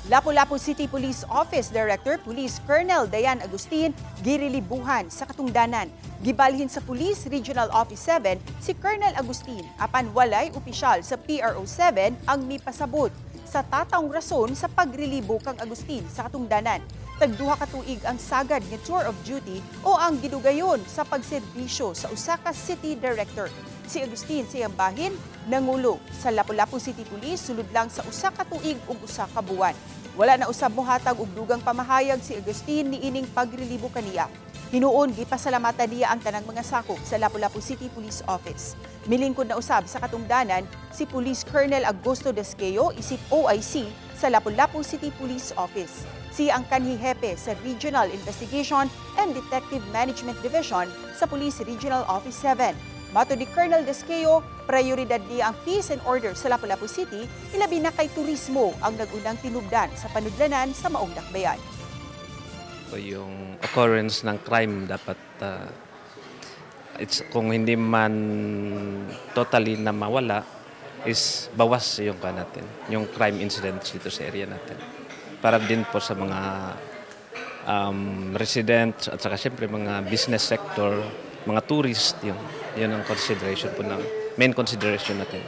Lapu-Lapu City Police Office Director Police Colonel Dayan Agustin girelibuhan sa katungdanan. Gibalhin sa Police Regional Office 7 si Colonel Agustin apan walay opisyal sa PRO 7 ang mipasabot sa tatawong rason sa pagrelibo kang Agustin sa katungdanan. Tagduha ka tuig ang sagad nga tour of duty o ang gidugayon sa pagserbisyo sa usa ka city director. Si Agustin sa iyang bahin nangulo sa Lapu-Lapu City Police sulod lang sa 1 ka tuig ug 1 ka buwan. Wala na usab mohatag og dugang pamahayag si Agustin niining pagrelibo kaniya. Hinuon gipasalamatan niya ang tanang mga sakop sa Lapu-Lapu City Police Office. Milingkod na usab sa katungdanan si Police Colonel Augusto Desqueo isip OIC sa Lapu-Lapu City Police Office. Siya ang kanhi hepe sa Regional Investigation and Detective Management Division sa Police Regional Office 7. Matod ni Colonel Desqueo, prioridad niya ang peace and order sa Lapu-Lapu City, ilabi na kay turismo ang nagunang tinubdan sa panudlanan sa maong dakbayan. So yung occurrence ng crime dapat it's kung hindi man totally na mawala is bawas yung kan natin, yung crime incidents dito sa area natin. Para din po sa mga residents at saka siyempre mga business sector, mga tourist, yun ang consideration po ng main consideration natin.